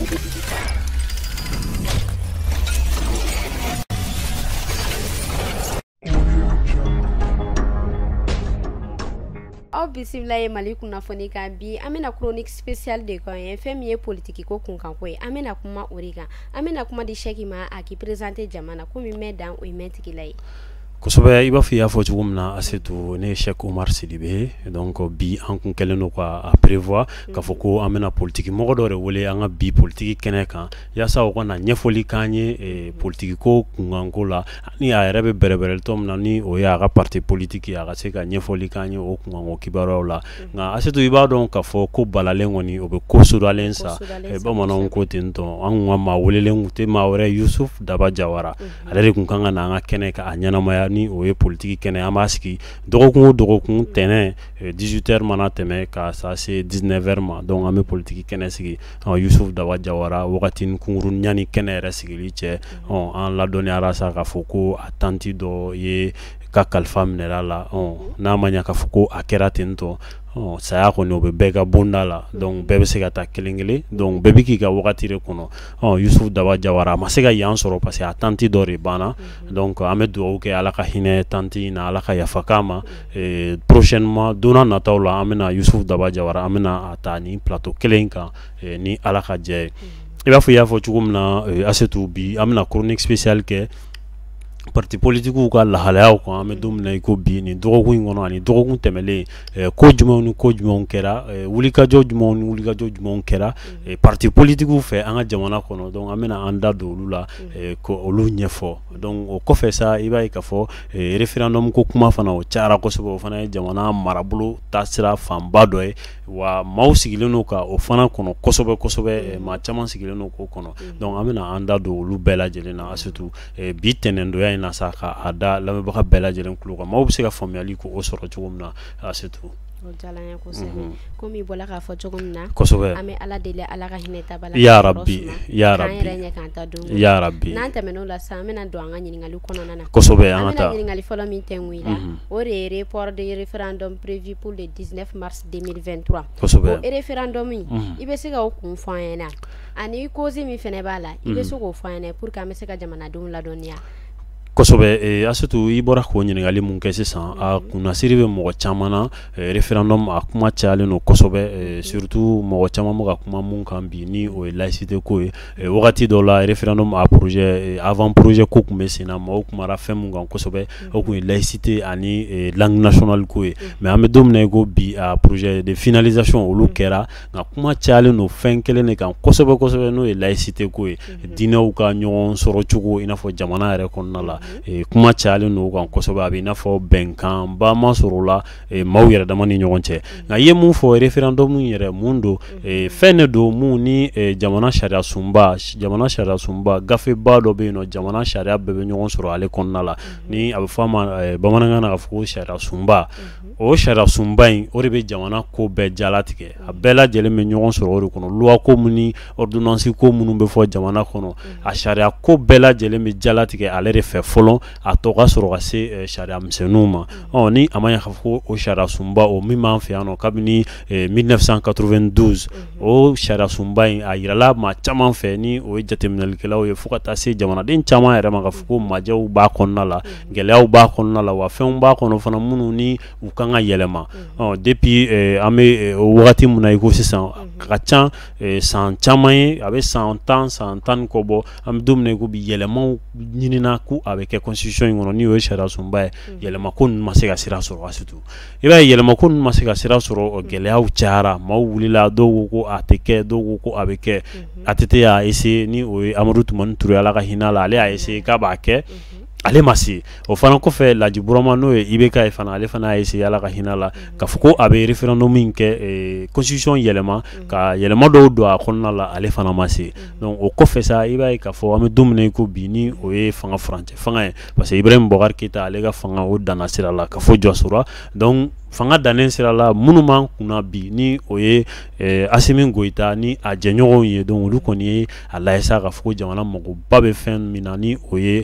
Aw bisimila ye Mali kunnafoni kan. Bi an bɛna chronique spéciale de kan ye, fɛn min ye politiki ko kunkanko ye. An bɛna kuma o de kan. An bɛna kuma di Sɛki ma, a k'i présenter jama na komi mɛn dan o ye mɛn tigi la ye. Kosɛbɛ, i b'a fɔ i y'a fɔ cogo min na, Asetu, ne ye Cheikh Oumar Sidibe. Donc bi an kun kɛlen don ka prévoir k'a fɔ ko an bɛna politiki mɔgɔ dɔ de wele an ka bi politiki kɛnɛ kan, yaasa o ka na ɲɛfɔli k'an ye politiki ko kunkanko la, ni a yɛrɛ bɛ bɛrɛbɛrɛli min na, ni o ye a ka parti politique ye, a ka se ka ɲɛfɔli k'an ye o kunkanko kibaruyaw la. Nka Asetu, i b'a dɔn k'a fɔ ko balalen kɔni, o bɛ ko sudalen sa. Bamananw ko ten tɔ. An kun ka maa welelen kun tɛ maa wɛrɛ, Yusuf Daba Jawara. Ale de kun kan ka na an ka kɛnɛ kan a ɲɛnamaya, ni o ye politiki kɛnɛ. An b'a sigi dɔgɔkun o dɔgɔkun tɛnɛn, 18h mana tɛmɛ ka sa se 19h ma. Donc an bɛ politiki kɛnɛ sigi. Yusuf Daba Jawara, wagati kunkurun yanni kɛnɛ yɛrɛ sigili cɛ, an ladɔnniyara sa k'a fɔ ko a tanti dɔ ye ka kalifa minɛla la. N'a ma ɲɛ k'a fɔ ko a kɛra ten tɔ, saya kɔni, o bɛ bɛɛ ka bonda la. Donc bɛɛ bɛ se ka taa kelen kelen, donc bɛɛ bɛ k'i ka wagati de kɔnɔ. Yusuf Daba Jawara, a ma se ka yan sɔrɔ parce que a tanti dɔ de banna. Donc an bɛ dugawu kɛ, Ala ka hinɛ tanti in na, Ala ka yafa k'a ma. Prochainement, don n'a nataw la, an bɛna Yusuf Daba Jawara, an bɛna a ta nin plateau kelen kan, ni Ala ka jɛ ye. I b'a fɔ i y'a fɔ cogo min na, Asetu, bi an bɛna chronique spéciale kɛ parti politigiw ka lahalayaw kan. An bɛ don min na i ko bi, nin dɔgɔkun in kɔnɔ ani dɔgɔkun tɛmɛlen, ko jumɛnw ni ko jumɛnw kɛra, wulikajɔ jumɛnw ni wulikajɔ jumɛnw kɛra parti politigiw fɛ an ka jamana kɔnɔ? Donc an bɛna an da don olu la ko olu ɲɛfɔ. Donc o kɔfɛ sa, i b'a ye k'a fɔ référendum ko kuma fana, o cayara kosɛbɛ. O fana ye jamana marabolo taasira fanba dɔ ye wa maaw sigilen don ka o fana kɔnɔ kosɛbɛ kosɛbɛ. Maa caman sigilen don k'o kɔnɔ. Donc an bɛna an da don olu bɛɛ lajɛlen na, surtout bi tɛnɛndonya in na sa, k'a da lamɛnbaga bɛɛ lajɛlen tulo kan, maaw bɛ se ka faamuyali k'o sɔrɔ cogo min na, surtout. O diyara n ye kosɛbɛ. Komi i bɔra k'a fɔ cogo min na, an bɛ Ala deli, Ala ka hinɛ ta la. Ya rabi, ya rabi. K'an yɛrɛ ɲɛ k'an ta don. Ya rabi. N'an tɛmɛn'o la sisan, an bɛna don an ka ɲininkali kɔnɔna na. Kosɛbɛ, an ka taa. An bɛna ɲininkali fɔlɔ min tɛnku i la, o de ye report de référendum prévu pour le 19 mars 2023. O référendum in, i bɛ se ka o kun fɔ an ɲɛna, ani cause min fana b'a la, i bɛ se k'o fɔ an ɲɛna pour que an bɛ se ka jamanadenw ladɔnniya? Kosɛbɛ, Asetu, i bɔra k'o ɲininkali mun kɛ sisan, a kunnasiri bɛ mɔgɔ caman na. Référendum, a kuma cayalen don kosɛbɛ, surtout mɔgɔ caman bɛ ka kuma mun kan bi, ni o ye laïcité ko ye. Wagati dɔ la, référendum a projet, avant projet ko tun bɛ sen na. Maaw kumara fɛn mun kan kosɛbɛ, o tun ye laïcité ani langue nationale ko ye. Mais an bɛ don min na i ko bi, a projet de finalisation, olu kɛra, nka kuma cayalen don fɛn kelen de kan kosɛbɛ kosɛbɛ, n'o ye laïcité ko ye, diinɛw ka ɲɔgɔn sɔrɔ cogo, i n'a fɔ jamana yɛrɛ kɔnɔna la. Kuma cayalen don o kan kosɛbɛ. A bɛ i n'a fɔ bɛnkanba ma sɔrɔ o la maaw yɛrɛ dama ni ɲɔgɔn cɛ. Nka i ye mun fɔ, référendum yɛrɛ mun don? Fɛn de don mun ni jamana sariya sunba, gafeba dɔ bɛ yen nɔ, jamana sariya bɛɛ bɛ ɲɔgɔn sɔrɔ ale kɔnɔna la, ni a bɛ fɔ a ma bamanankan na k'a fɔ ko sariya sunba. O sariya sunba in, o de bɛ jamana ko bɛɛ jalatigɛ. A bɛɛ lajɛlen bɛ ɲɔgɔn sɔrɔ o de kɔnɔ. Loi ko mun ni ordonnance ko minnu bɛ fɔ jamana kɔnɔ, a sariya ko bɛɛ lajɛlen bɛ jalatigɛ ale de fɛ fɔlɔ, a tɔ ka sɔrɔ ka se sariya misɛnninw ma. Ɔ ni a ma ɲɛ k'a fɔ ko o sariya sunba, o min b'an fɛ yan nɔ kabini 1992, o sariya sunba in, a yirala maa caman fɛ, ni o ye jateminɛlikɛlaw ye, fo ka taa se jamanaden caman yɛrɛ ma, k'a fɔ ko majɛw b'a kɔnɔna la, gɛlɛyaw b'a kɔnɔna la, wa fɛnw b'a kɔnɔ fana minnu ni u kan ka yɛlɛma. Ɔ depuis an bɛ wagati min na i ko sisan, a ka ca san caman ye, a bɛ san 10, san 10 ni kɔ bɔ. An bɛ don min na i ko bi, yɛlɛmaw ɲinina ko a bɛ kɛ constitution in kɔnɔ, ni o ye sariya sunba ye. Yɛlɛma ko ninnu ma se ka sira sɔrɔ. Surtout, i b'a ye, yɛlɛma ko ninnu ma se ka sira sɔrɔ, gɛlɛyaw cayara, maaw wulila, dɔw ko ko a tɛ kɛ, dɔw ko ko a bɛ kɛ. ATT y'a essayé, ni o ye Amadu Tumani Ture, Ala ka hinɛ a la, ale y'a essayé k'a b'a kɛ, ale ma se. O fana kɔfɛ, Laji Burama, n'o ye IBK ye fana, ale fana y'a essayé, Ala ka hinɛ a la, k'a fɔ ko a bɛ référendum in kɛ, constitution yɛlɛma, ka yɛlɛma dɔw don a kɔnɔna la, ale fana ma se. Donc o kɔfɛ sa, i b'a ye k'a fɔ an bɛ don min na i ko bi, ni o ye fanga furancɛ fanga ye, parce que Ibrahim Boubacar Keïta, ale ka fanga, o danna sira la ka fɔ jɔsora. Donc Fanga dannen sira la, minnu b'an kunna bi, ni o ye Assimi Goïta ni a jɛɲɔgɔnw ye, donc olu kɔni ye a lajɛ sa k'a fɔ ko jamana magoba bɛ fɛn min na, ni o ye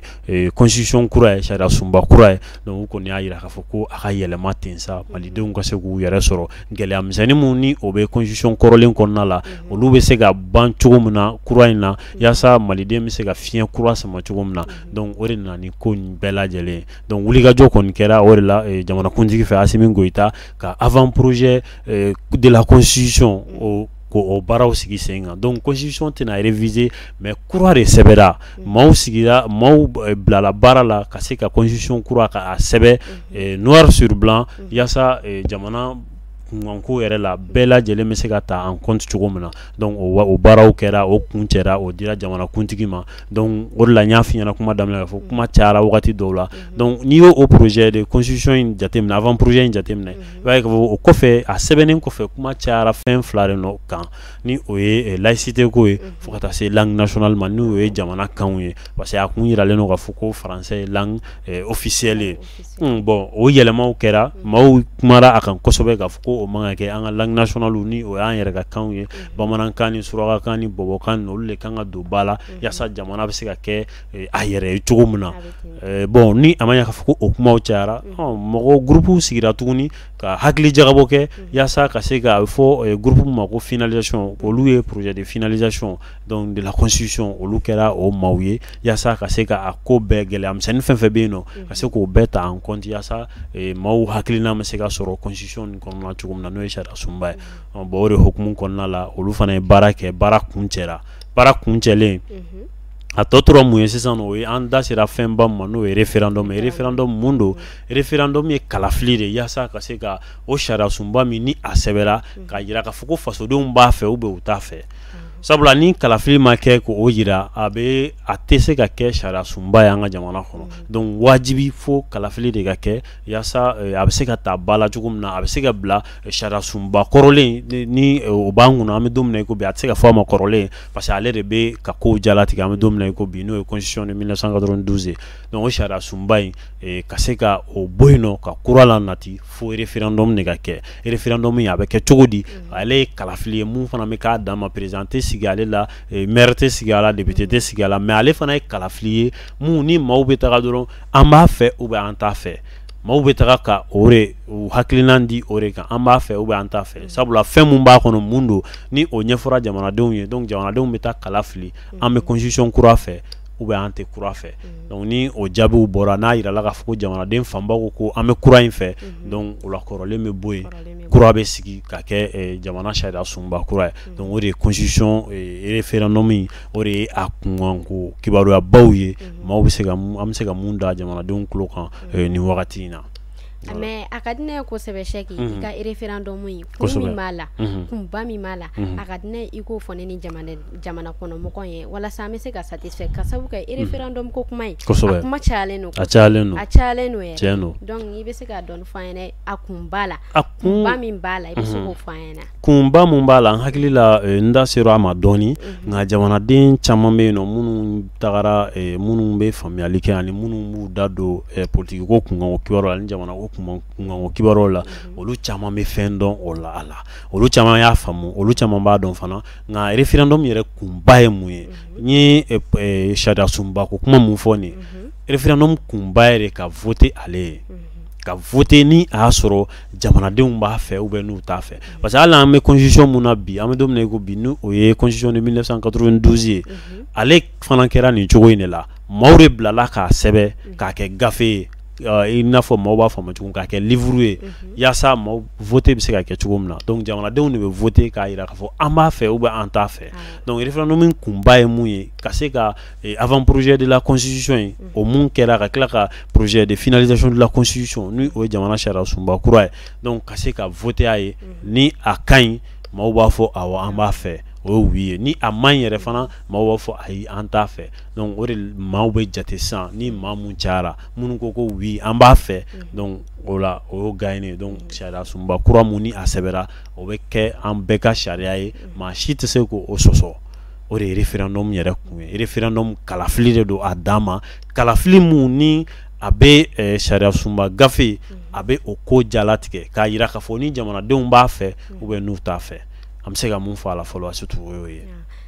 constitution kura ye, sariya sunba kura ye. Donc u kɔni y'a jira k'a fɔ ko a ka yɛlɛma ten sa, malidenw ka se k'u yɛrɛ sɔrɔ. Gɛlɛya misɛnnin mun ni o bɛ constitution kɔrɔlen kɔnɔna la, olu bɛ se ka ban cogo min na kura in na, yaasa maliden bɛ se ka fiɲɛ kura sama cogo min na. Donc o de nana ni ko in bɛɛ lajɛlen. Donc wulikajɔ kɔni kɛra o de la jamanakuntigi fɛ, Assimi Goïta, ka avant projet de la constitution o k'o baaraw sigi sen kan. Donc constitution tɛna réviser, mais kura de sɛbɛnra. Maaw sigira, maaw bilala baara la ka se ka constitution kura k'a sɛbɛn noir sur blanc, yaasa jamana kunkanko yɛrɛ la, bɛɛ lajɛlen bɛ se ka ta en compte cogo min na. Donc o baaraw kɛra, o kun cɛra, o dira jamanakuntigi ma. Donc o de la n y'a f'i ɲɛna kuma daminɛ k'a fɔ kuma cayara wagati dɔw la. Donc n'i y'o projet de constitution in jateminɛ, avant projet in jateminɛ, i b'a ye k'a fɔ o kɔfɛ, a sɛbɛnnen kɔfɛ, kuma cayara fɛn fila de nɔ kan, ni o ye laïcité ko ye, fo ka taa se langue nationale ma, n'o ye jamana kanw ye, parce que a kun yiralen don k'a fɔ ko français ye langue officielle ye. Bon, o yɛlɛmaw kɛra, maaw kumara a kan kosɛbɛ k'a fɔ ko o man ka kɛ. An ka langue nationale, ni o y'an yɛrɛ ka kanw ye, bamanankan ni surakakan ni bɔbɔkan, olu de kan ka don ba la, yaasa jamana bɛ se ka kɛ a yɛrɛ ye cogo min na. Bon, ni a ma ɲɛ k'a fɔ ko o kumaw cayara, mɔgɔ groupe sigira tuguni ka hakili jagabɔ kɛ, yaasa ka se ka fɔ groupe ma ko finalisation. Olu ye projet de finalisation donc de la constitution, olu kɛra o maaw ye, yaasa ka se ka a ko bɛɛ, gɛlɛya misɛnnin fɛn fɛn bɛ yen nɔ, ka se k'o bɛɛ ta en compte, yaasa maaw hakilina bɛ se ka sɔrɔ constitution nin kɔnɔna cogo min na, n'o ye sariya sunba ye. Bon, o de hukumu kɔnɔna la, olu fana ye baara kɛ, baara kun cɛra. Baara kun cɛlen, a tɔ tora mun ye sisan? O ye an da sera fɛnba ma, n'o ye référendum ye. Référendum mun don? Référendum ye kalafili de, yaasa ka se ka o sariya sunba min ni a sɛbɛra, k'a jira k'a fɔ ko fasodenw b'a fɛ ou bien u t'a fɛ. Sabula ni kalafili ma kɛ k'o jira, a bɛ a tɛ se ka kɛ sariya sunba ye an ka jamana kɔnɔ. Donc wajibi fo kalafili de ka kɛ, yaasa a bɛ se ka ta ba la cogo min na, a bɛ se ka bila sariya sunba kɔrɔlen ni o b'an kunna an bɛ don min na i ko bi. A tɛ se ka fɔ a ma kɔrɔlen, parce que ale de bɛ ka kow jalatigɛ an bɛ don min na i ko bi, n'o ye constitution de 1992 ye. Donc o sariya sunba in, ka se ka o bɔ yen nɔ ka kura la nati, fo référendum de ka kɛ. Référendum in, a bɛ kɛ cogo di? Ale ye kalafili ye mun fana bɛ k'a dan ma, président tɛ sigi ale la, maire tɛ sigi a la, député tɛ sigi a la, mais ale fana ye kalafili ye mun ni maaw bɛ taga dɔrɔn, an b'a fɛ ou bien an t'a fɛ. Maaw bɛ taga ka o de u hakilina di o de kan, an b'a fɛ ou bien an t'a fɛ. Sabula fɛn mun b'a kɔnɔ, mun don, ni o ɲɛfɔra jamanadenw ye, donc jamanadenw bɛ taa kala fili, an bɛ constitution kura fɛ ou bien an tɛ kura fɛ. Donc ni o jaabiw bɔra, n'a yirala k'a fɔ ko jamanaden fanba ko ko an bɛ kura in fɛ, donc o la kɔrɔlen bɛ bɔ yen, kura bɛ sigi ka kɛ jamana sariya sunba kura ye. Donc o de ye constitution référendum in, o de ye a kunkanko kibaruyabaw ye, maaw bɛ se ka an bɛ se ka mun da jamanadenw tulo kan nin wagati in na. Mais a ka di ne ye kosɛbɛ, Sɛki, i ka référendum in, kun min b'a la, kunba min b'a la, a ka di ne ye i k'o fɔ ne ni jamana kɔnɔ mɔgɔw ye, walasa an bɛ se ka satisfait, ka sababu kɛ référendum ko kuma in, a kuma cayalen don. A cayalen don. A cayalen don yɛrɛ. Tiɲɛ don. Donc i bɛ se ka dɔɔni fɔ an ɲɛna a kunba la, a kunba min b'a la, i bɛ se k'o fɔ an ɲɛna. Kunba mun b'a la, n hakili la n da sera a ma dɔɔni, nka jamanaden caman bɛ yen nɔ minnu tagara, minnu bɛ faamuyali kɛ ani minnu b'u da don politiki ko kunkanko kibaruyaw la ani jamana ko kunkanko kibaruyaw la, olu caman bɛ fɛn dɔn o la, a la olu caman y'a faamu, olu caman b'a dɔn fana. Nka référendum yɛrɛ kunba ye mun ye? N ye sariya sunba ko kuma mun fɔ nin ye, référendum kunba yɛrɛ ka voter ale ye, ka voter ni a y'a sɔrɔ jamanadenw b'a fɛ ou bien n'u t'a fɛ. Parce que hali an bɛ constitution mun na bi, an bɛ don min na i ko bi, ni o ye constitution de 1992 ye, ale fana kɛra nin cogo in de la. Maaw de bilala k'a sɛbɛn k'a kɛ gafe ye, i n'a fɔ maaw b'a faamu cogo, k'a kɛ livre ye, yaasa maaw voter bɛ se ka kɛ cogo min na. Donc jamanadenw de bɛ voter k'a jira k'a fɔ an b'a fɛ ou bien an t'a fɛ. Donc référendum kunba ye mun ye? Ka se ka avant projet de la constitution in, o mun kɛra, ka tila ka projet de finalisation de la constitution, ni o ye jamana sariya sunba kura ye, donc ka se ka voter a ye. Ni a ka ɲi, maaw b'a fɔ awɔ, an b'a fɛ, o ye oui ye. Ni a man ɲi yɛrɛ fana, maaw b'a fɔ ayi, an t'a fɛ. Donc o de maaw bɛ jate sisan, ni maa mun cayara, minnu ko ko oui, an b'a fɛ, donc o la o y'o gagné. Donc sariya sunba kura mun ni a sɛbɛra, o bɛ kɛ an bɛɛ ka sariya ye, maa si tɛ se k'o sɔsɔ. O de ye référendum yɛrɛ kun ye. Référendum kalafili de don a dan ma, kalafili mun ni A bɛ sariya sunba gafe, a bɛ o ko jalatigɛ k'a jira k'a fɔ ni jamanadenw b'a fɛ ou bien n'u t'a fɛ. An bɛ se ka mun fɔ a la fɔlɔ, surtout o y'o ye.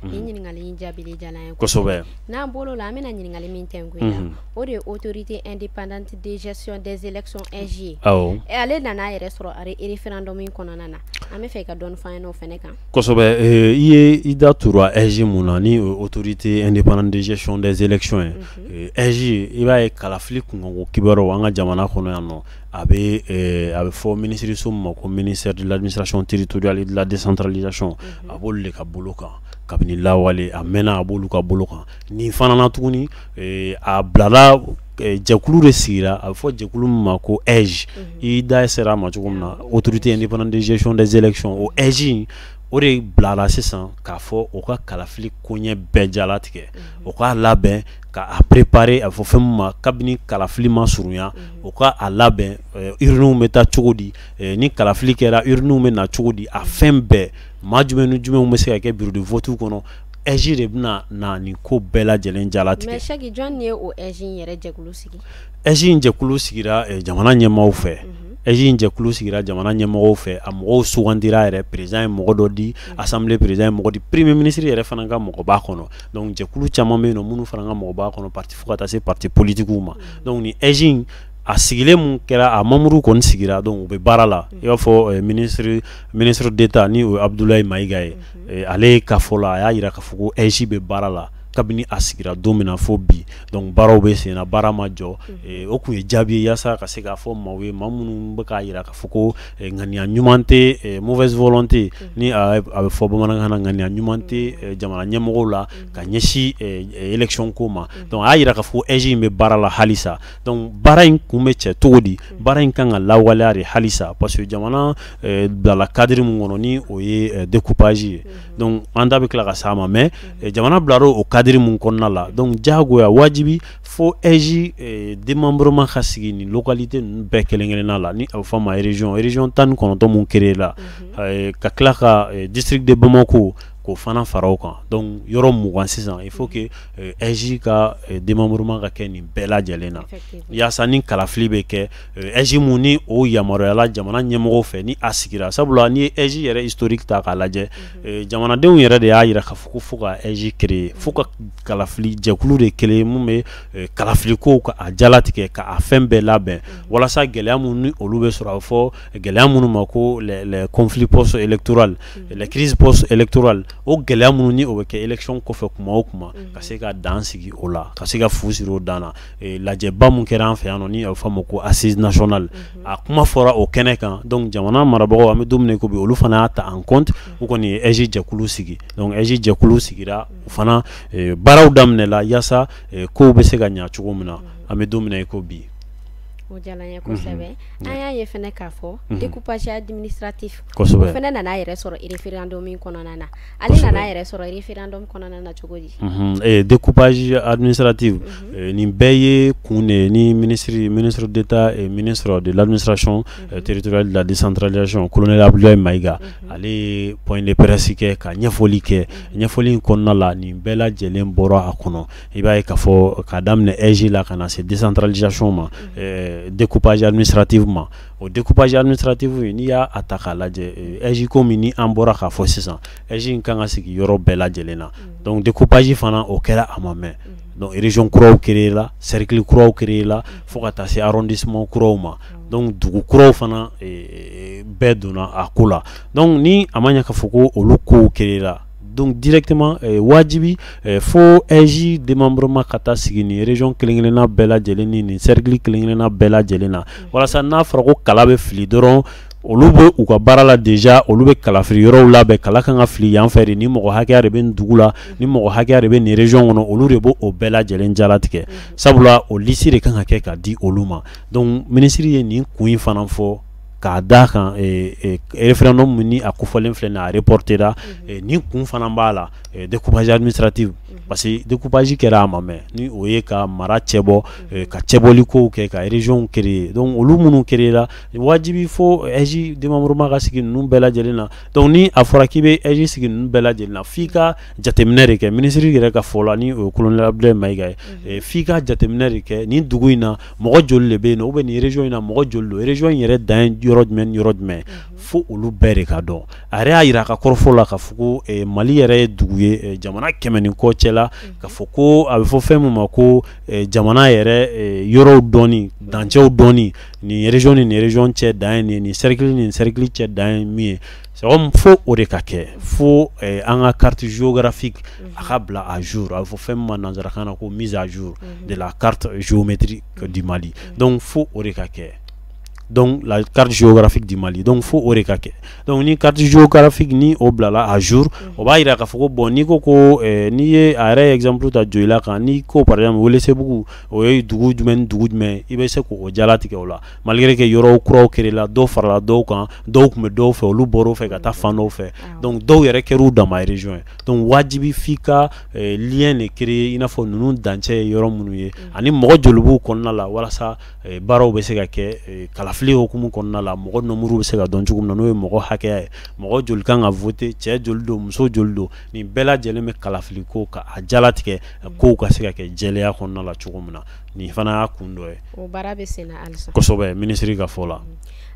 Nin ɲininkali in jaabili diyara n ye. Kosɛbɛ. N'an bɔr'o la, an bɛna ɲininkali min tɛnku i la, o de ye Autorité indépendante de gestion des élections, AIGE. Ale nana a yɛrɛ sɔrɔ référendum in kɔnɔna na. An bɛ fɛ i ka dɔɔni fɔ an ɲɛna o fana kan. Kosɛbɛ. I ye i da tura AIGE mun na, ni Autorité indépendante de gestion des élections ye. AIGE, i b'a ye, kalafili kunkanko kibaruyaw an ka jamana kɔnɔ yan nɔ, a bɛ fɔ minisiriso min ma ko ministère de l'Administration territoriale et de la Décentralisation, a b'olu de ka bolo kan kabini lawale. A mɛnna, a b'olu ka bolo kan. Nin fana na tuguni, a bilala, jɛkulu de sigira, a bɛ fɔ jɛkulu min ma ko AIGE. I da sera a ma cogo min na, Autorité indépendante de gestion des élections, o AIGE, o de bilala sisan k'a fɔ o ka kalafili koɲɛ bɛɛ jalatigɛ, o k'a labɛn, ka a préparer. A bɛ fɔ fɛn min ma, kabini kalafili ma surunya, o ka a labɛn, urnes bɛ taa cogo di, ni kalafili kɛra, urnes bɛ na cogo di, a fɛn bɛɛ, maa jumɛn ni jumɛnw bɛ se ka kɛ bureau de vote kɔnɔ. AIGE de bɛna na nin ko bɛɛ lajɛlen jalatigɛ. Mais Cheick, jɔn ye o AIGE in yɛrɛ jɛkulu sigi? AIGE in jɛkulu sigira jamana ɲɛmaaw fɛ. AIGE in jɛkulu sigira jamana ɲɛmɔgɔw fɛ. A mɔgɔw sugandira yɛrɛ. Président ye mɔgɔ dɔ di, assemblée président ye mɔgɔ di, premier ministre yɛrɛ fana ka mɔgɔ b'a kɔnɔ. Donc jɛkulu caman bɛ yen nɔ minnu fana ka mɔgɔ b'a kɔnɔ, parti fo ka taa se parti politique ma. Donc ni AIGE in a sigilen mun kɛra, a membre kɔni sigira, donc u bɛ baara la. I b'a fɔ ministre d'État, ni o ye Abdoulaye Maïga ye, ale ka fɔ la, a y'a jira k'a fɔ ko AIGE bɛ baara la kabini a sigira don min na fo bi. Donc baaraw bɛ sen na, baara ma jɔ. O tun ye jaabi ye yaasa ka se k'a fɔ maaw ye, maa minnu bɛ k'a jira k'a fɔ ko ŋaniya ɲuman tɛ, mauvaise volonté ni a bɛ fɔ bamanankan na, ŋaniya ɲuman tɛ jamana ɲɛmɔgɔw la ka ɲɛsin élection ko ma. Donc a y'a jira k'a fɔ AIGE in bɛ baara la halisa. Donc baara in kun bɛ cɛ cogo di? Baara in kan ka lawaleya de halisa, parce que jamana bilala cadre min kɔnɔ, ni o ye découpage ye, donc an da bɛ tila ka s'a ma. Mais jamana bilara o cadre mun kɔnɔna la, donc diyagoya, wajibi fo AIGE démembrement ka sigi nin localité ninnu bɛɛ kelen kelenna la, ni a bɛ fɔ a ma région 19 mun créé la, ka tila ka district de Bamako k'o fana fara o kan. Donc yɔrɔ 20 sisan, il faut que AIGE ka démembrement ka kɛ nin bɛɛ lajɛlen na, yaasa ni kalafili bɛ kɛ, AIGE mun ni o yamaruyala jamana ɲɛmɔgɔw fɛ, ni a sigira. Sabula n'i ye AIGE yɛrɛ historique ta k'a lajɛ, jamanadenw yɛrɛ de y'a jira k'a fɔ ko fo ka AIGE créer, fo ka kalafili jɛkulu de créer mun bɛ kalafili kow ka a jalatigɛ, ka a fɛn bɛɛ labɛn, walasa gɛlɛya mun ni olu bɛ sɔrɔ, a bɛ fɔ gɛlɛya minnu ma ko les conflits post électoral, les crises post électorales, o gɛlɛya minnu ni o bɛ kɛ élection kɔfɛ kuma o kuma, ka se ka dan sigi o la, ka se ka fu siri o dan na. Lajɛba mun kɛra an fɛ yan nɔ, ni a bɛ fɔ a ma ko assise nationale, a kuma fɔra o kɛnɛ kan. Donc jamana marabagaw, an bɛ don min na i ko bi, olu fana y'a ta en compte. U kɔni ye AIGE jɛkulu sigi. Donc AIGE jɛkulu sigira, u fana baaraw daminɛla yaasa kow bɛ se ka ɲa cogo min na, an bɛ don min na i ko bi. O diyara n ye kosɛbɛ. An y'a ye fɛnɛ k'a fɔ découpage administratif, o fɛnɛ nana a yɛrɛ sɔrɔ référendum in kɔnɔna na. Ale nana a yɛrɛ sɔrɔ référendum kɔnɔna na cogo di? Découpage administratif, nin bɛɛ ye kun de ye ni ministre d'État et ministre de l'Administration territoriale, de la Décentralisation, colonel Abdoulaye Maïga, ale ye point de presse kɛ ka ɲɛfɔli kɛ. Ɲɛfɔli in kɔnɔna la, nin bɛɛ lajɛlen bɔra a kɔnɔ. I b'a ye k'a fɔ k'a daminɛ AIGE la ka na se décentralisation ma, découpage administratif ma. O découpage administratif, n'i y'a ta k'a lajɛ, AIGE ko min ni an bɔra k'a fɔ sisan, AIGE in kan ka sigi yɔrɔ bɛɛ lajɛlen na. Donc découpage fana, o kɛra, a ma mɛn. Donc région kuraw créé la, cercle kuraw créé la, fo ka taa se arrondissement kuraw ma. Donc dugu kuraw fana bɛɛ donna a ko la. Donc ni a ma ɲɛ k'a fɔ ko olu kow créé la, donc directement wajibi fo AIGE démembrement ka taa sigi nin région kelen kelenna bɛɛ lajɛlen ni nin cercle kelen kelenna bɛɛ lajɛlen na, walasa n'a fɔra ko kala bɛ fili dɔrɔn, olu bɛ u ka baara la déjà, olu bɛ kalafili yɔrɔw labɛn, kala kan ka fili yan fɛ de, ni mɔgɔ hakɛya de bɛ nin dugu la, ni mɔgɔ hakɛya de bɛ nin région kɔnɔ, olu de b'o bɛɛ lajɛlen jalatigɛ, sabula o liste de kan ka kɛ ka di olu ma. Donc ministre ye nin kun in fana fɔ. K'a da kan référendum ni a kofɔlen filɛ nin a reportera, nin kun fana b'a la, découpage administratif, parce que découpage kɛra a ma mɛn, ni o ye ka mara cɛbɔ, ka cɛbɔli kow kɛ, ka région créer. Donc olu minnu créer la, wajibi fo AIGE démembrement ka sigi ninnu bɛɛ lajɛlen na. Donc ni a fɔra k'i bɛ AIGE sigi ninnu bɛɛ lajɛlen na, f'i ka jateminɛ de kɛ. Minisiri yɛrɛ ka fɔ la, ni o ye colonel Abdoulaye Maïga ye, f'i ka jateminɛ de kɛ nin dugu in na mɔgɔ joli de bɛ yen nɔ, ou bien nin région in na mɔgɔ joli don, région in yɛrɛ dan ye yɔrɔ jumɛn ni yɔrɔ jumɛn, fo olu bɛɛ de ka dɔn. A yɛrɛ y'a jira a ka kɔrɔfɔ la k'a fɔ ko Mali yɛrɛ ye dugu ye jamana 100 ni kɔ cɛ la, k'a fɔ ko a bɛ fɔ fɛn min ma ko jamana yɛrɛ yɔrɔw dɔnni, dancɛw dɔnni, nin région ni nin région cɛ dan ye nin, nin cercle ni nin cercle cɛ dan ye min ye. C'est comme fo o de ka kɛ, fo an ka carte géographique a ka bila à jour. A bɛ fɔ fɛn min ma nanzarakan na ko mise à jour de la carte géométrique du Mali. Donc fo o de ka kɛ, donc la carte géographique du Mali, donc fo o de ka kɛ. Donc ni carte géographique ni o bilala à jour, o b'a jira k'a fɔ ko bon, n'i ko ko n'i ye a yɛrɛ ye exemple ta Joyila kan, n'i ko par exemple Welesebugu, o ye dugu jumɛn ni dugu jumɛn, i bɛ se k'o jalatigɛ o la, malgré que yɔrɔw kuraw créé la, dɔw farala dɔw kan, dɔw tun bɛ dɔw fɛ, olu bɔr'o fɛ ka taa fan dɔw fɛ, donc dɔw yɛrɛ kɛr'u dama région ye. Donc wajibi f'i ka lien de créer, i n'a fɔ ninnu dancɛ ye yɔrɔ minnu ye ani mɔgɔ joli b'u kɔnɔna la, walasa baaraw bɛ se ka kɛ kalafili hukumu kɔnɔna la, mɔgɔ nombre bɛ se ka dɔn cogo min na, n'o ye mɔgɔ hakɛya ye, mɔgɔ joli kan ka voter, cɛ joli don, muso joli don, nin bɛɛ lajɛlen bɛ kalafili ko ka a jalatigɛ, kow ka se ka kɛ jɛlenya kɔnɔna la cogo min na. Nin fana y'a kun dɔ ye. O baara bɛ sen na halisa. Kosɛbɛ, minisiri ka fɔ la.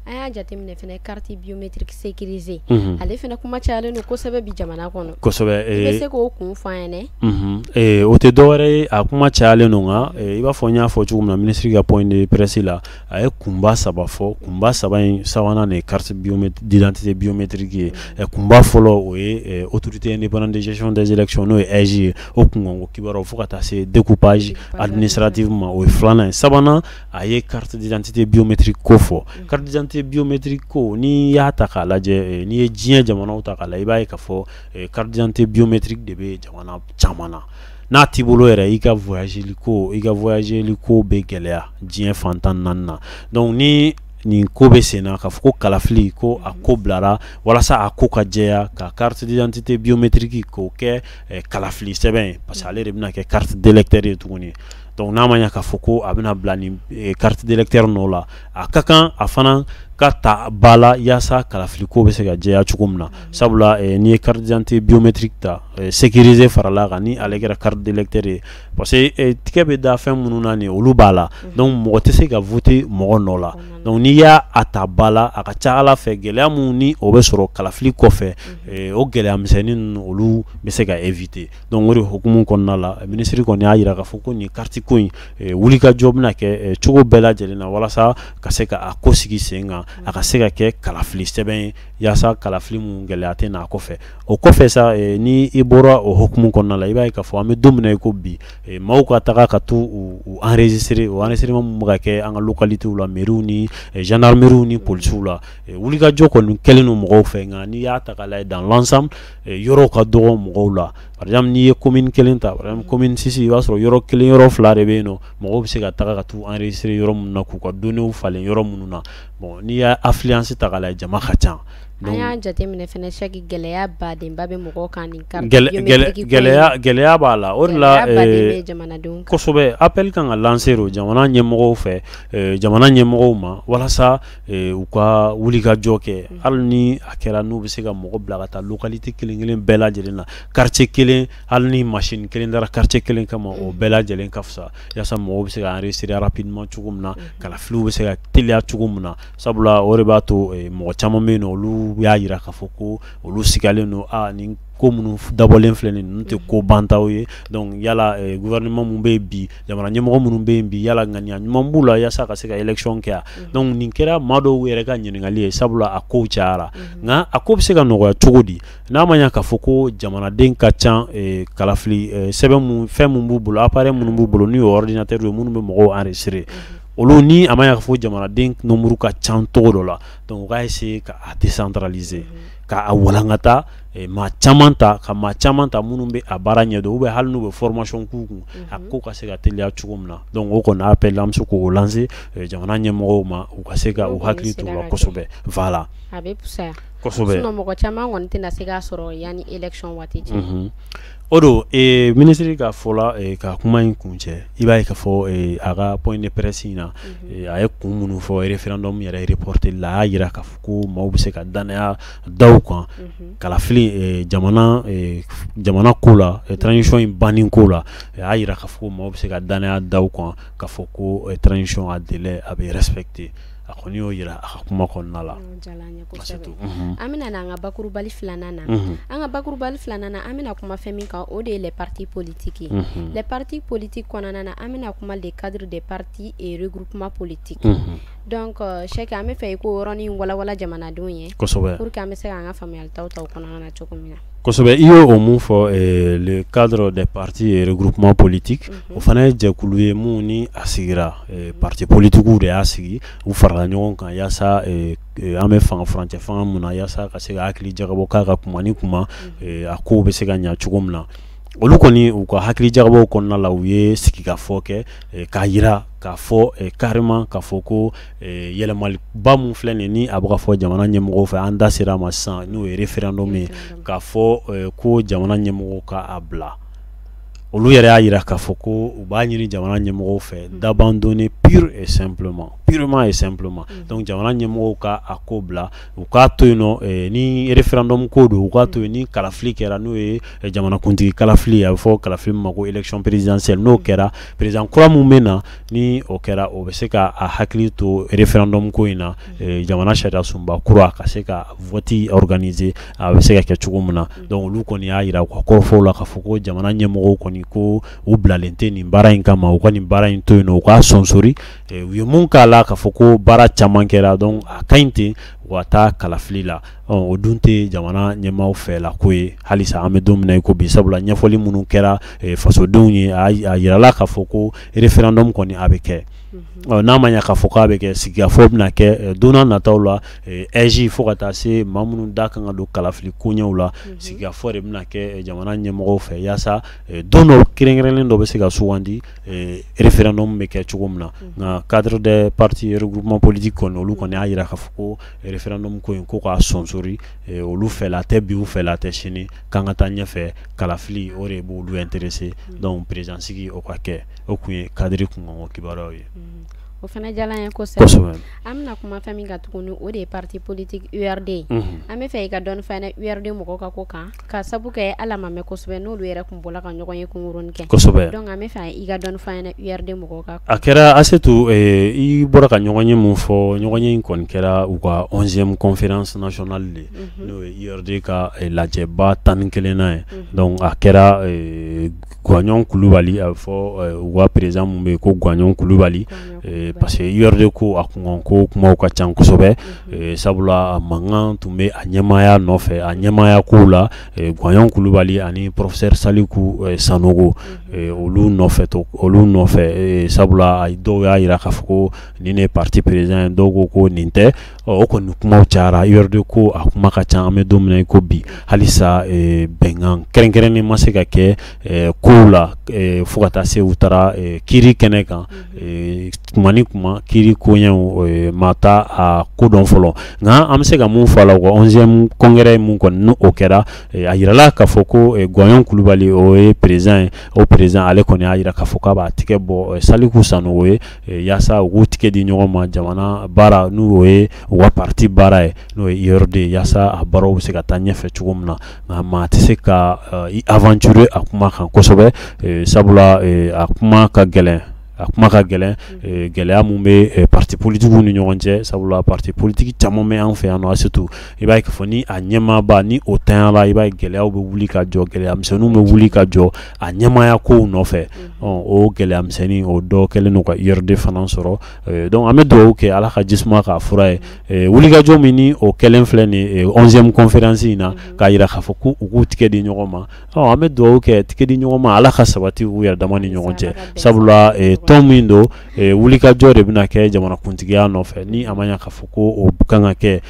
An y'a jateminɛ fɛnɛ, carte biométrique sécurisée, ale fɛnɛ kuma cayalen don kosɛbɛ bi jamana kɔnɔ. Kosɛbɛ. I bɛ se k'o kun fɔ an ɲɛnɛ? O tɛ dɔwɛrɛ ye, a kuma cayalen don, nka i b'a fɔ n y'a fɔ cogo min na, minisiri ka point de presse la, a ye kunba 3 fɔ. Kunba 3 in, sabanan de ye carte d'identité biométrique ye. Kunba fɔlɔ, o ye autorité indépendante de gestion des élections, n'o ye AIGE ye, o kunkanko kibaruyaw, fo ka taa se découpage administratif ma, o ye filanan ye. Sabanan, a ye carte d'identité biométrique ko fɔ. Carte d'identité biométrique ko, n'i y'a ta k'a lajɛ, n'i ye diɲɛ jamanaw ta k'a lajɛ, i b'a ye k'a fɔ carte d'identité biométrique de bɛ jamana caman na. N'a t'i bolo yɛrɛ, i ka voyageli ko bɛ gɛlɛya diɲɛ fan 14 na. Donc ni nin ko bɛ sen na, k'a fɔ ko kalafili ko a ko bilara walasa a ko ka jɛya, ka carte d'identité biométrique k'o kɛ kalafili sɛbɛn ye, parce que ale de bɛna kɛ carte d'électeur ye tuguni. Donc n'a ma ɲɛ k'a fɔ ko a bɛna bila nin carte d'électeur nɔ la, a ka kan a fana ka ta ba la, yaasa kalafili ko bɛ se ka jɛya cogo min na. Sabula n'i ye carte d'identité biométrique ta, sécurisé farala kan, ni ale kɛra carte d'électeur ye, parce que tigɛ bɛ da fɛn minnu na nin, olu b'a la, donc mɔgɔ tɛ se ka voter mɔgɔ nɔ la. Donc n'i y'a a ta ba la, a ka ca Ala fɛ, gɛlɛya mun ni o bɛ sɔrɔ kalafili kɔfɛ, o gɛlɛya misɛnnin ninnu, olu bɛ se ka éviter. Donc o de hukumu kɔnɔna la, minisiri kɔni y'a jira k'a fɔ ko nin carte ko in, wulikajɔ bɛna kɛ cogo bɛɛ lajɛlen na, walasa ka se ka a ko sigi sen kan, a ka se ka kɛ kalafili sɛbɛn ye, yaasa kalafili mun gɛlɛya tɛ n'a kɔfɛ. O kɔfɛ sa, ni i bɔra o hukumu kɔnɔna la, i b'a ye k'a fɔ an bɛ don min na i ko bi, maaw ka taga ka t'u u enregistrer. O enregistrement mun bɛ ka kɛ an ka localités la, mairies ni gendarmerie ni polisiw la, wulikajɔ kɔni kɛlen don mɔgɔw fɛ, nka n'i y'a ta k'a lajɛ dans l'ensemble, yɔrɔw ka dɔgɔ mɔgɔw la. Par exemple, n'i ye commune kelen ta, par exemple commune 6, i b'a sɔrɔ yɔrɔ kelen, yɔrɔ fila de bɛ yen nɔ, mɔgɔw bɛ se ka taga ka t'u enregistrer yɔrɔ minnu na, k'u ka données falen yɔrɔ minnu na. Bon, n'i y'a affluence ta k'a lajɛ, jama ka ca. An y'a jateminɛ fɛnɛ, chaque gɛlɛya badenba bɛ mɔgɔw kan nin carte. Gɛlɛya, gɛlɛya b'a la. O de la Gɛlɛya baden bɛ jamanadenw kan. Kosɛbɛ, appel kan ka lancer o jamana ɲɛmɔgɔw fɛ, jamana ɲɛmɔgɔw ma, walasa u ka wulikajɔ kɛ, hali ni a kɛra n'u bɛ se ka mɔgɔ bila ka taa localité kelen kelen bɛɛ lajɛlen na, quartier kelen, hali ni machine kelen dara quartier kelen kama, o bɛɛ lajɛlen ka fisa, yaasa mɔgɔw bɛ se ka enregistrer rapidement cogo min na, kalafiliw bɛ se ka teliya cogo min na. Sabula o de b'a to mɔgɔ caman bɛ yen nɔ, olu y'a jira k'a fɔ ko olu sigalen don a nin ko minnu dabɔlen filɛ nin, ninnu tɛ ko bantaw ye. Donc yala gouvernement mun bɛ yen bi, jamana ɲɛmɔgɔ minnu bɛ yen bi, yala ŋaniya ɲuman b'u la yaasa ka se ka élection kɛ? Donc nin kɛra maa dɔw yɛrɛ ka ɲininkali ye, sabula a kow cayara. Nka a ko bɛ se ka nɔgɔya cogo di, n'a ma ɲɛ k'a fɔ ko jamanaden ka ca, kalafili sɛbɛn mun, fɛn mun b'u bolo, appareil minnu b'u bolo, n'u ye ordinateur ye, minnu bɛ mɔgɔw enregistrer, olu ni a ma ɲɛ k'a fɔ jamanaden nombre ka ca cogo dɔ la, donc u k'a essayer ka a décentraliser, k'a walankata. maa caman ta, ka maa caman ta minnu bɛ a baara ɲɛdɔn, ou bien hali n'u bɛ formation k'u kun, a ko ka se ka teliya cogo min na. Donc o kɔni appel an bɛ se k'o lancer jamana ɲɛmɔgɔw ma, u ka se ka u hakili to o la kosɛbɛ. Voilà, a bɛ fisaya kosɛbɛ, sinon mɔgɔ caman kɔni tɛna se k'a sɔrɔ yanni élection waati cɛ. O don minisiri ka fɔ la, ka kuma in kun cɛ, i b'a ye k'a fɔ a ka point de presse in na, a ye kun minnu fɔ référendum yɛrɛ reporter la, a y'a jira k'a fɔ ko maaw bɛ se ka danaya da u kan kalafili jamana ko la, transition in banni ko la. A y'a jira k'a fɔ ko maaw bɛ se ka danaya da u kan k'a fɔ ko transition a délai a bɛ respecter. A kɔni y'o jira a ka kuma kɔnɔna la. An bɛna na an ka bakurubali filanan na. An ka bakurubali filanan na, an bɛna kuma fɛn min kan, o de ye les partis politiques ye. Les partis politiques kɔnɔna na, an bɛna kuma le cadre des partis et regroupement politique. Donc Cheick, an bɛ fɛ i k'o yɔrɔnin walawala jamanadenw ye pour que an bɛ se k'an ka faamuyalitaw ta o kɔnɔna na cogo min na. Kosɛbɛ, i y'o o mun fɔ, le cadre des partis et regroupement politique, o fana ye jɛkulu ye mun ni a sigira, parti politiques de y'a sigi, u farala ɲɔgɔn kan yaasa an bɛ fanga furancɛ fanga mun na, yaasa ka se ka hakili jagabɔ k'a ka kuma ni kuma a kow bɛ se ka ɲɛ cogo min na. Olu kɔni, u ka hakili jagabɔw kɔnɔna la, u ye sigikafɔ kɛ k'a jira k'a fɔ carrément k'a fɔ ko yɛlɛmaliba mun filɛ nin ni a bɛ ka fɔ jamana ɲɛmɔgɔw fɛ, an da sera a ma sisan, n'o ye référendum ye, k'a fɔ ko jamana ɲɛmɔgɔw ka a bila. Olu yɛrɛ y'a jira k'a fɔ ko u b'a ɲini jamana ɲɛmɔgɔw fɛ d'abandonner pure et simplement, purement et simplement. Donc jamana ɲɛmɔgɔw ka a ko bila, u k'a to yen nɔ. Ni référendum ko don, u k'a to yen. Ni kalafili kɛra, n'o ye jamanakuntigi kalafili ye, a bɛ fɔ kalafili min ma ko élection présidentielle, n'o kɛra, président kura mun bɛ na, ni o kɛra, o bɛ se ka a hakili to référendum ko in na, jamana sariya sunba kura ka se ka vote organiser, a bɛ se ka kɛ cogo min na. Donc olu kɔni y'a jira u ka kɔrɔfɔw la k'a fɔ ko jamana ɲɛmɔgɔw kɔni ko u bilalen tɛ nin baara in kama, u ka nin baara in to yen nɔ, u k'a sonsori. U ye mun k'a la, k'a fɔ ko baara caman kɛra, donc a ka ɲi ten, u ka taa kalafili la. O dun tɛ jamana ɲɛmaaw fɛ la ko ye halisa an bɛ don min na i ko bi, sabula ɲɛfɔli minnu kɛra fasodenw ye, a yirala k'a fɔ ko référendum kɔni a bɛ kɛ. N'a ma ɲɛ k'a fɔ k'a bɛ kɛ, sigikafɔ bɛna kɛ don n'a nataw la, AIGE fo ka taa se maa minnu da kan ka don kalafili koɲɛw la, sigikafɔ de bɛna kɛ jamana ɲɛmɔgɔw fɛ yaasa don dɔ kɛrɛnkɛrɛnnen dɔ bɛ se ka sugandi, référendum bɛ kɛ cogo min na. Nka cadre des partis regroupement politique kɔni, olu kɔni y'a jira k'a fɔ ko référendum ko in, ko k'a sonsori, olu fɛla tɛ bi, u fɛla tɛ sini, k'an ka taa ɲɛfɛ, kalafili o de b'olu intéressé. Donc président sigi o ka kɛ. O kun ye cadre kunkanko kibaruyaw ye. O fana diyara an ye kosɛbɛ. An bɛna kuma fɛn min kan tuguni, o de ye parti politique URD ye. An bɛ fɛ i ka dɔɔni fɔ an ɲɛna URD mɔgɔw ka ko kan, ka sabu kɛ hali a ma mɛn kosɛbɛ n'olu yɛrɛ tun bɔra ka ɲɔgɔn ye kunkurunin kɛ. Donc an bɛ fɛ i ka dɔɔni fɔ an ɲɛna URD mɔgɔw ka. A kɛra Asetu, i bɔra ka ɲɔgɔn ye mun fɔ, ɲɔgɔn ye in kɔni kɛra u ka 11e conférence nationale de, n'o ye URD ka lajɛba 11nan ye. Donc a kɛra Guwaɲɔn Kulubali, a bɛ fɔ u ka président mun bɛ yen ko Guwaɲɔn Kulubali, parce que URD ko a kunkan ko kumaw ka ca kosɛbɛ, sabula mankan tun bɛ a ɲɛmaaya nɔfɛ, a ɲɛmaaya kow la, Guwaɲɔn Kulubali ani professeur Saliku Sanogo, olu nɔfɛ, olu nɔfɛ, sabula dɔw y'a jira k'a fɔ ko nin de ye parti président ye, dɔw ko ko nin tɛ. O kɔni kumaw cayara, URD ko a kuma ka ca. An bɛ don min na i ko bi, halisa bɛnkan kɛrɛnkɛrɛnnen ma se ka kɛ kow la, fo ka taa se u taara kiiri kɛnɛ kan. Kuma ni kuma, kiiri koɲɛw ma taa a ko dɔn fɔlɔ. Nka an bɛ se ka mun fɔ a la, u ka 11e congrès mun kɔni n'o kɛra, a yirala k'a fɔ ko Guwaɲɔn Kulubali, o ye président ye. O président, ale kɔni y'a jira k'a fɔ k'a b'a tigɛ bɔ Saliku Sanogo ye, yaasa u k'u tigɛ di ɲɔgɔn ma jamana baara, n'o ye u ka parti baara ye, n'o ye URD, yaasa a baaraw bɛ se ka taa ɲɛfɛ cogo min na. Nka maa tɛ se ka i aventurer a kuma kan kosɛbɛ, sabula a kuma ka gɛlɛn, a kuma ka gɛlɛn, gɛlɛya mun bɛ parti politiques ni ɲɔgɔn cɛ, sabula parti politique caman bɛ an fɛ yan nɔ. Surtout i b'a ye k'a fɔ ni a ɲɛmaaba ni o tanyala, i b'a ye gɛlɛyaw bɛ wuli ka jɔ, gɛlɛya misɛnninw bɛ wuli ka jɔ a ɲɛmaaya kow nɔfɛ. O gɛlɛya misɛnnin o dɔ kɛlen don ka URD fana sɔrɔ. Donc an bɛ dugawu kɛ, Ala ka jisuma k'a fura ye. Wulikajɔ min ni o kɛlen filɛ nin ye 11e conférence in na, k'a jira k'a fɔ ko u k'u tigɛ di ɲɔgɔn ma, an bɛ dugawu kɛ, tigɛ di ɲɔgɔn ma, Ala ka sabati u yɛrɛ dama ni ɲɔgɔn cɛ, sabula Tɔn min don, wulikajɔ de bɛna kɛ jamanakuntigiya nɔfɛ. Ni a ma ɲɛ k'a fɔ ko o kan ka kɛ,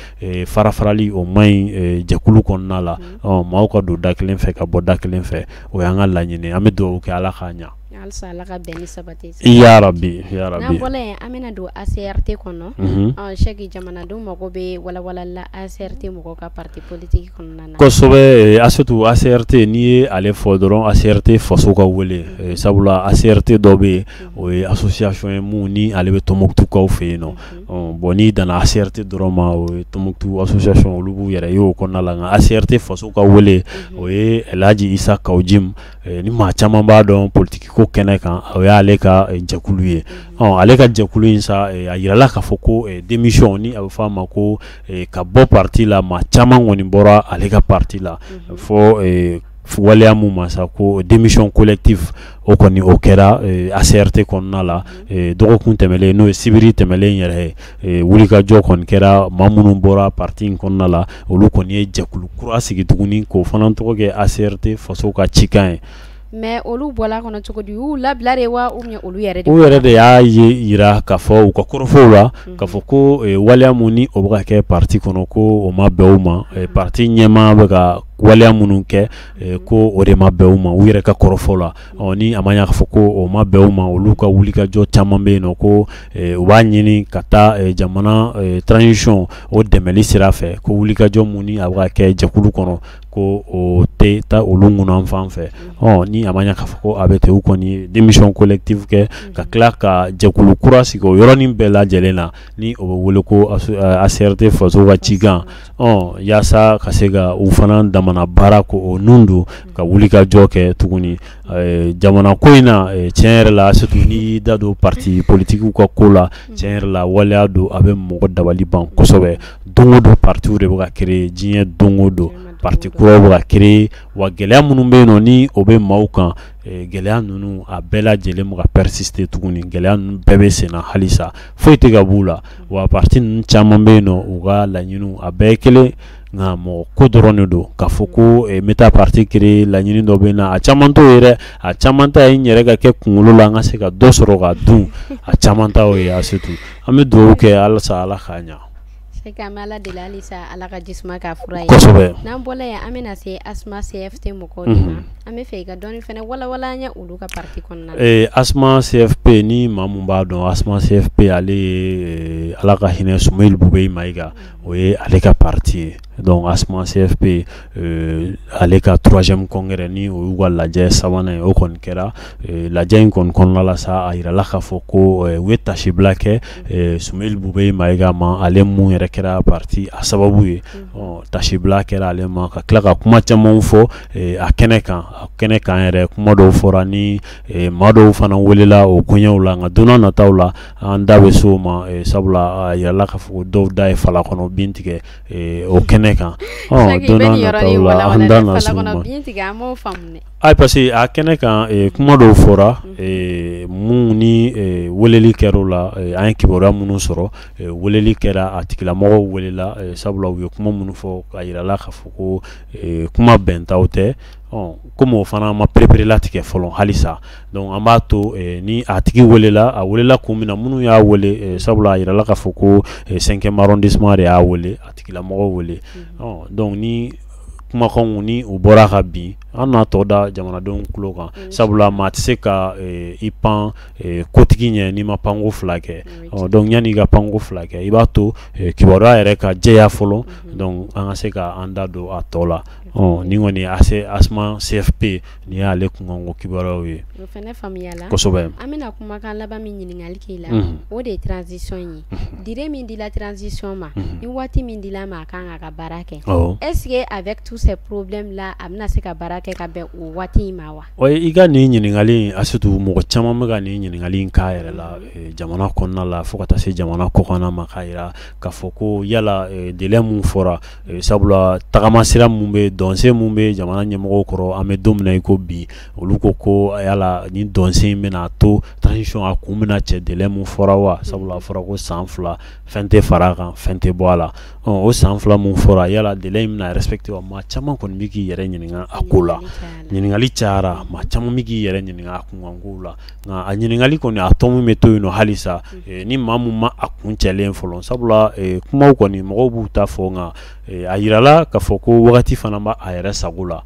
fara farali o man ɲi jɛkulu kɔnɔna la. Maaw ka don da kelen fɛ ka bɔ da kelen fɛ, o y'an ka laɲini. An bɛ dugawu kɛ, Ala k'a ɲɛ. Halisa Ala ka bɛn ni sabati. Ya rabi, ya rabi. N'an bɔra yen, an bɛna don ACRT kɔnɔ. Sɛki, jamanadenw mago bɛ walawalali la ACRT mɔgɔw ka parti politique kɔnɔna na. Kosɛbɛ Asetu. ACRT, n'i ye ale fɔ dɔrɔn, ACRT faso ka wele, sabula ACRT dɔ bɛ yen, o ye association ye mun ni ale bɛ Tɔnbukutukaw fɛ yen nɔ. Bon, n'i danna ACRT dɔrɔn ma, o ye Tɔnbukutu association, olu b'u yɛrɛ ye o kɔnɔna la. Nka ACRT faso ka wele, o ye Elhaji Isa Kawu Jim, ni maa caman b'a dɔn politique ko kɛnɛ kan, o y'ale ka jɛkulu ye. Ale ka jɛkulu in sa, a yirala k'a fɔ ko démission, ni a bɛ fɔ a ma ko ka bɔ parti la, maa caman kɔni bɔra ale ka parti la. Fɔ waleya mun ma sa ko démission collective, o kɔni o kɛra ACRT kɔnɔna la dɔgɔkun tɛmɛnen, n'o ye sibiri tɛmɛnen yɛrɛ ye. Wulikajɔ kɔni kɛra, maa minnu bɔra parti in kɔnɔna la, olu kɔni ye jɛkulu kura sigi tuguni k'o fana tɔgɔ kɛ ACRT faso ka cikan ye. Mais olu bɔla kɔnɔ cogo di? U y'u labila de wa, ou bien olu yɛrɛ de? U yɛrɛ de y'a ye yira k'a fɔ u ka kɔrɔfɔw la k'a fɔ ko waleya mun ni o bɛ ka kɛ parti kɔnɔ, ko o ma bɛn u ma. Parti ɲɛmaa bɛ ka waleya minnu kɛ, ko o de ma bɛn u ma, u yɛrɛ ka kɔrɔfɔ la. Ni a ma ɲɛ k'a fɔ ko o ma bɛn u ma, olu ka wulikajɔ caman bɛ yen nɔ, ko u b'a ɲini ka taa jamana transition o dɛmɛli sira fɛ, ko wulikajɔ mun ni a bɛ ka kɛ jɛkulu kɔnɔ, ko o tɛ taa olu ŋunanfan fɛ. Ni a ma ɲɛ k'a fɔ ko a bɛ ten, u kɔni démission collective kɛ ka tila ka jɛkulu kura sigi o yɔrɔnin bɛɛ lajɛlen na, ni o bɛ wele ko ACRT faso ka cikan, yaasa ka se ka u fana damana baara ko o nun don ka wulikajɔ kɛ tuguni jamana ko in na. Tiɲɛ yɛrɛ la, surtout n'i y'i da don parti politiques ka ko la, tiɲɛ yɛrɛ la, waleya don a bɛ mɔgɔ dabali ban kosɛbɛ. Don o don, partiw de bɛ ka créer diɲɛ, don o don, parti kuraw bɛ ka créer. Wa gɛlɛya minnu bɛ yen nɔ, ni o bɛ maaw kan, gɛlɛya ninnu a bɛɛ lajɛlen bɛ ka persister tuguni. Gɛlɛya ninnu bɛɛ bɛ sen na halisa, foyi tɛ ka b'u la. Wa parti ninnu caman bɛ yen nɔ, u ka laɲiniw a bɛɛ ye kelen, nka mɔgɔ ko dɔrɔn de don k'a fɔ ko n bɛ taa parti créer, laɲini dɔ bɛ n na. A caman t'o ye dɛ, a caman ta ye n yɛrɛ ka kɛ kunkolo la, n ka se ka dɔ sɔrɔ ka dun. A caman ta o ye. Surtout an bɛ dugawu kɛ halisa, Ala k'a ɲɛ. An bɛ Ala deli halisa, Ala ka jisuma k'a fura ye. Kosɛbɛ. N'an bɔra yen, an bɛna se ASMA CFP mɔgɔw de ma. An bɛ fɛ i ka dɔɔni fana walawala an ye olu ka parti kɔnɔna na. ASMA CFP, ni maa mun b'a dɔn, ASMA CFP, ale ye Ala ka hinɛ Sumeyilu Bubɛyi Mayiga, o ye ale ka parti ye. Donc ASMA CFP, ale ka troisième congrès, ni o y'u ka lajɛ sabanan ye, o kɔni kɛra. Lajɛ in kɔni kɔnɔna la sa, a yirala k'a fɔ ko u ye tasibila kɛ Sumeyilu Bubɛyi Mayiga ma, ale mun yɛrɛ kɛra parti a sababu ye. Tasibila kɛra ale ma, ka tila ka kuma camanw fɔ a kɛnɛ kan. A kɛnɛ kan yɛrɛ, kuma dɔw fɔra ni maa dɔw fana welela o koɲɛw la, nka don n'a nataw la, an da bɛ se o ma, sabula a yirala k'a fɔ ko dɔw da ye fala kɔnɔ bin tigɛ o kɛnɛ kan. Don n'a nataw la, an da na se o ma. Ayi, parce que a kɛnɛ kan, kuma dɔw fɔra mun ni weleli kɛra o la, an ye kibaruya minnu sɔrɔ, weleli kɛra, a tigilamɔgɔw welela, sabula u ye kuma minnu fɔ, a yirala k'a fɔ ko kuma bɛntaw tɛ. Komi o fana ma pereperelatigɛ fɔlɔ halisa, donc an b'a to ni a tigi welela, a welela kun min na, minnu y'a wele, sabula a yirala k'a fɔ ko cinquième arrondissement de y'a wele, a tigilamɔgɔw wele. Donc ni kumakanw ni u bɔra ka bin, an n'a tɔ da jamanadenw tulo kan, sabula maa tɛ se ka i pan kotigi ɲɛ n'i ma panko fila kɛ. Donc yanni i ka panko fila kɛ, i b'a to kibaruya yɛrɛ ka jɛya fɔlɔ, donc an ka se ka an da don a tɔ la. Nin kɔni ASMA CFP, nin y'ale kunkanko kibaruyaw ye. O fana faamuyala. Kosɛbɛ. An bɛna kumakan laban min ɲininkali k'i la, o de ye transition ye. Durée min dila transition ma, ni waati min dila ma, a kan k'a ka baara kɛ, est ce que avec tous ces problèmes là, a bɛna se ka baara kɛ ka bɛn o waati in ma wa? I ka nin ɲininkali in, Asetu, mɔgɔ caman bɛ ka nin ɲininkali in k'a yɛrɛ la jamana kɔnɔna la, fo ka taa se jamana kɔkanna ma, k'a jira k'a fɔ ko yala délai mun fɔra, sabula tagama sira mun bɛ, dɔnsen mun bɛ jamana ɲɛmɔgɔw kɔrɔ, an bɛ don min na i ko bi, olu ko yala ni dɔnsen in bɛna to transition a kun bɛna cɛ délai mun fɔra wa? Sabula a fɔra ko san 2, fɛn tɛ fara a kan, fɛn tɛ bɔ a la. O san 2 mun fɔra, yala délai in bɛna respecter wa? Maa caman kɔni bɛ k'i yɛrɛ ɲininka a ko la. la. Ɲininkali cayara, maa caman bɛ k'i yɛrɛ ɲininka a kunkankow la, nka a ɲininkali kɔni a tɔ min bɛ to yen nɔ halisa, ni maa min ma a kun cɛlen fɔlɔ, sabula kumaw kɔni mɔgɔw b'u ta fɔ, nka a yirala k'a fɔ ko wagati fana b'a a yɛrɛ sago la.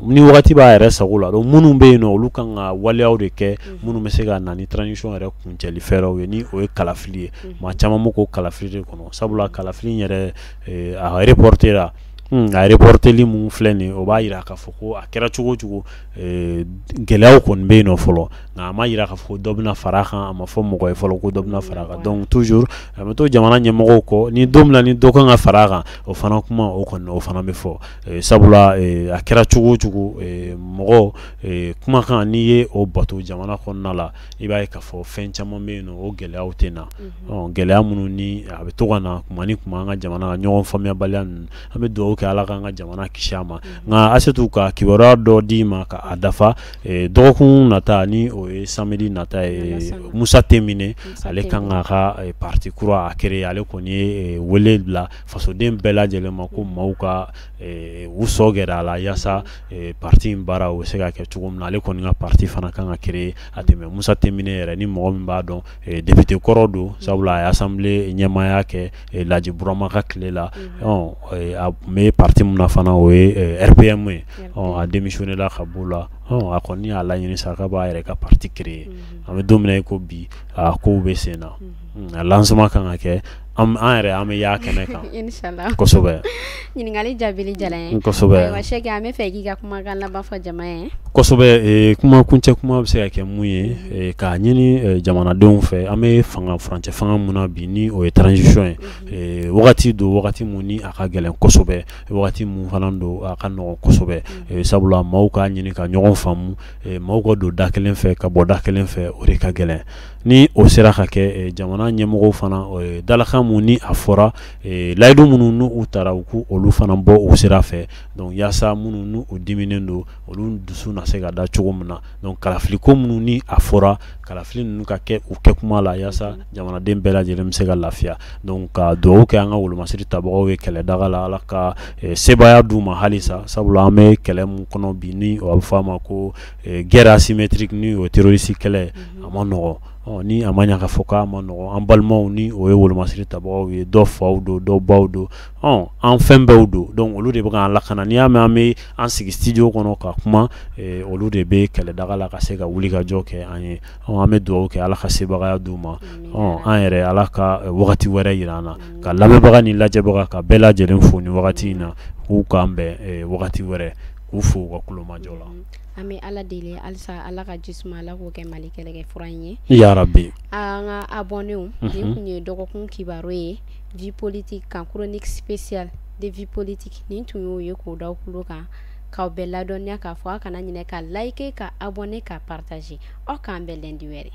Ni wagati b'a yɛrɛ sago la, donc minnu bɛ yen nɔ, olu kan ka waleyaw de kɛ minnu bɛ se ka na ni transition yɛrɛ kuncɛli fɛɛrɛw ye, ni o ye kalafili ye. Maa caman bɛ k'o kalafili de kɔnɔ, sabula kalafili in yɛrɛ a reporté la. A reporteli mun filɛ nin ye, o b'a yira k'a fɔ ko a kɛra cogo o cogo, gɛlɛyaw kɔni bɛ yen nɔ fɔlɔ, nka a ma yira k'a fɔ ko dɔ bɛna fara a kan, a ma fɔ mɔgɔ ye fɔlɔ ko dɔ bɛna fara a kan. Donc toujours a bɛ to jamana ɲɛmɔgɔw kɔ, ni don min na ni dɔ kan ka fara a kan, o fana kuma o kɔni o fana bɛ fɔ, sabula a kɛra cogo o cogo, mɔgɔ kumakan n'i ye o bato jamana kɔnɔna la, i b'a ye k'a fɔ fɛn caman bɛ yen nɔ, o gɛlɛyaw tɛ na. Gɛlɛya minnu ni a bɛ to ka na kuma ni kuma an ka jamana ɲɔgɔn faamuyabaliya ninnu, an bɛ dugawu kɛ Ala k'an ka jamana kisi a ma. Nka Asetu, ka kibaruya dɔ d'i ma k'a dafa, dɔgɔkun nata, ni o ye samedi nata ye, Musa Temine ale kan k'a ka parti kura a créer. Ale kɔni ye wele bila fasoden bɛɛ lajɛlen ma ko maaw ka u sɔ gɛrɛ a la yaasa parti in baara o bɛ se ka kɛ cogo min na. Ale kɔni ka parti fana kan ka créer a tɛmɛ. Musa Temine yɛrɛ, ni mɔgɔ min b'a dɔn, député kɔrɔ don, sabula a ye assemblée ɲɛmaaya kɛ Laji Burama ka tile la. A tun bɛ parti min na fana, o ye RPM ye. A démissionné la ka b'o la. A kɔni y'a laɲini sa k'a b'a yɛrɛ ka parti créer. An bɛ don min na i ko bi, a kow bɛ sen na, a lancement kan ka kɛ, an yɛrɛ an bɛ y'a kɛnɛ kan. Inshallah. Kosɛbɛ. Ɲininkali jaabili diyara n ye. Kosɛbɛ. Ayiwa Sɛki, an bɛ fɛ k'i ka kumakan laban fɔ jama ye. Kosɛbɛ. Kuma kuncɛ kuma bɛ se ka kɛ mun ye? K'a ɲini jamanadenw fɛ, an bɛ fanga furancɛ fanga mun na bi, ni o ye transition ye, wagati don, wagati mun ni a ka gɛlɛn kosɛbɛ, wagati mun fana don a ka nɔgɔn kosɛbɛ, sabula maaw k'a ɲini ka ɲɔgɔn faamu, maaw ka don da kelen fɛ ka bɔ da kelen fɛ, o de ka gɛlɛn. Ni o sera ka kɛ, jamana ɲɛmɔgɔw fana, dalakan mun ni a fɔra, layidu minnu n'u taara, u k'u olu fana bɔ o sira fɛ, donc yaasa minnu n'u diminen don, olu dusu na se ka da cogo min na. Donc kalafili ko minnu ni a fɔra, kalafili ninnu ka kɛ u kɛ kuma la, yaasa jamanaden bɛɛ lajɛlen bɛ se ka lafiya. Donc ka dugawu kɛ an ka wolomasiri tabagaw ye kɛlɛdaga la, Ala ka sebaaya d'u ma halisa, sabula an bɛ kɛlɛ mun kɔnɔ bi, ni o bɛ fɔ a ma ko guerre asymétrique, ni o ye terroriste kɛlɛ, a ma nɔgɔn. Ni a ma ɲa k'a fɔ k'a ma nɔgɔn, an balimaw ni o ye wolomasiri tabagaw ye, dɔ faw don, dɔ baw don, an fɛn bɛɛ don, donc olu de bɛ k'an lakana. N'i y'a mɛn an bɛ an sigi studio kɔnɔ ka kuma, olu de bɛ kɛlɛdaga la ka se ka wuli ka jɔ kɛ an ye. An bɛ dugawu kɛ Ala ka sebagaya d'u ma. An yɛrɛ, Ala ka wagati wɛrɛ yira an na. Ka lamɛnbaga ni lajɛbaga ka bɛɛ lajɛlen fo ni wagati in na, k'u k'an bɛn wagati wɛrɛ, k'u fo u ka kulomajɔ la. An bɛ Ala deli halisa, Ala ka jisuma, Ala k'o kɛ Mali kɛlɛkɛ fura in ye. Ya Rabbi. An ka abonnés, nin tun ye dɔgɔkun kibaru ye vie politique kan, chronique spéciale de vie politique, nin tun y'o ye k'o da tulo kan, k'aw bɛɛ ladɔnniya k'a fɔ aw kana ɲinɛ ka liker, ka abonner, ka partager. Aw k'an bɛn lundi wɛrɛ.